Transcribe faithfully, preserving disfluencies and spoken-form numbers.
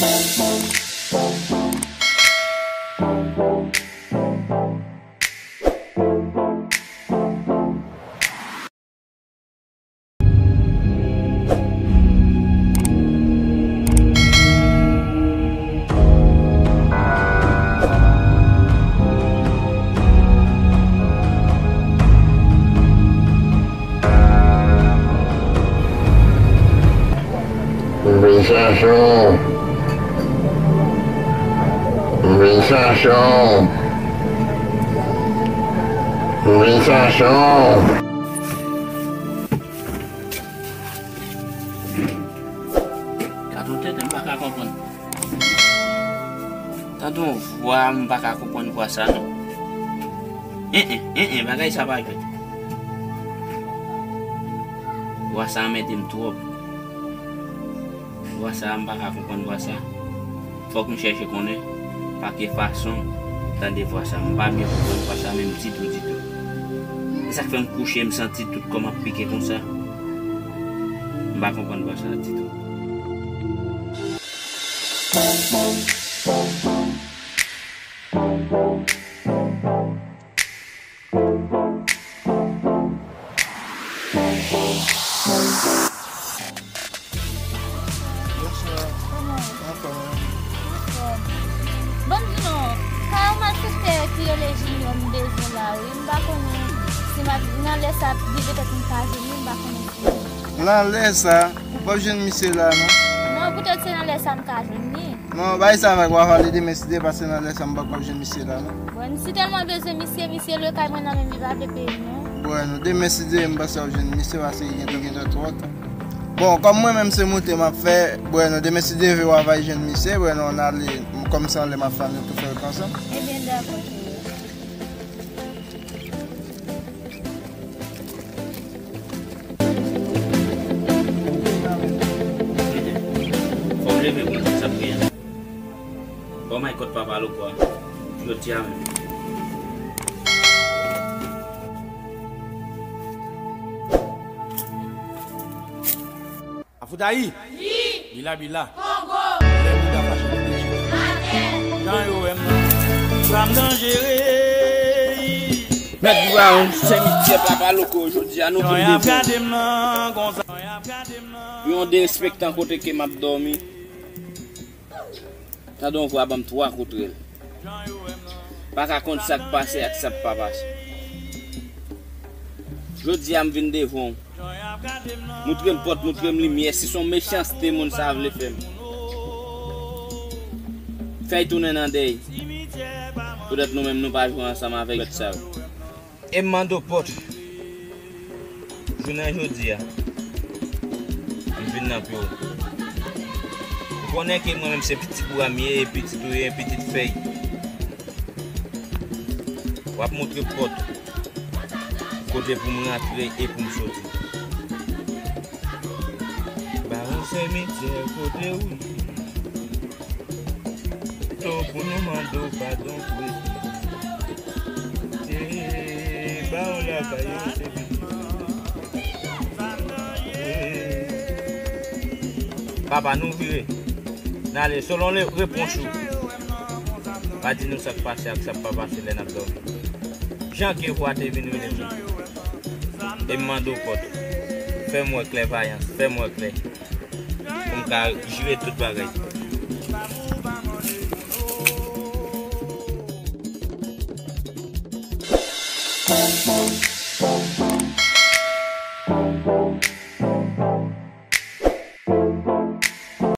M vin chache w. M vin chache w. M vin chache w. Gad yon tenten, m pa ka konprann. Tande yon vwa, m pa ka konprann vwa sa non. En, en, en, en, bagay sa pa jwèt. Vwa sa anmède m twòp. Vwa sa, m pa ka konprann vwa sa. Fòk m chèche konnen pa ki fason m tande vwa sa. M pa byen konprann vwa sa menm ditou, ditou. E sa k fè m kouche, m santi tout kò m ap pike konsa. M pa konprann vwa sa ditou. Bonswa. Kòman w ye? Anfòm. Anfòm. Bon, di non, ka yon malfektè ki rele Junior m bezwen la, wi. M pa konnen si m ap, nan lè sa, li petèt m pa jwenn li, m pa konnen si. Nan lè sa, ou p ap jwenn misye la, non? Non, poutèt se nan lè sa m ka jwenn li. Non, bay sa avèk w a pale demen si Dye vle, paske nan lè sa m pa kwè ap jwenn misye la, non. Bon, si tèlman bezwen misye, misye lakay mwen nan men m, li pa vle peye non. Bon, demen si Dye vle, m panse w ap jwenn misye, paske li gen tou gentan twò ta. Bon, kòm mwen menm se moute m ap fè, bon, demen si Dye vle w a va jwenn misye, bon, n ale, kòm se anlè m ap fè, nou tou fè l ansanm. Ebyen, dakò, cheri. Fò m leve pou m di sa m gen. Oh my God, Papa Loko a. Jodi a menm. Afoutayi! Bila bila! Kongo! Lè bouda fache pou Bèljik. Atè! Jan yo wè m nan, sa m danjere. Mèt Boubayon, sèmitiè Papa Loko, jodi a nou vin devan yon derespektan kote ke m ap dòmi. Tande yon vwa ban m twa kout rèl. Pa ka konn sa k pase ak sa k pa pase. Jodi a m vin devan w. Moutre m pòt, moutre m limyè, si se yon mechanste moun sa a vle fè m. Fè l tounen nan dèy. Poutèt nou menm nou pa jwe ansanm avèk bèt sa yo. E m mande w pòt. Jounen jodi a, m vin nan pye w. Ou konnen ke mwen menm se pitit bwa m ye, e pitit ou ye, pitit fèy. W ap moutre pòt kote pou m rantre e pou m soti. Ba yon sèmitiè kote ou ye. To pou nou mande w padon pou e ba w lakay yo se pitit. Papa, nou vire. N ale selon le, repons ou. Pa di nou sa k pase ak sa k pa pase lè n ap dòmi. Jan ke vwa te vin rele m. E m mande w pòt. Fè m wè klèvayans, fè m wè klè. Pou m ka jere tout bagay.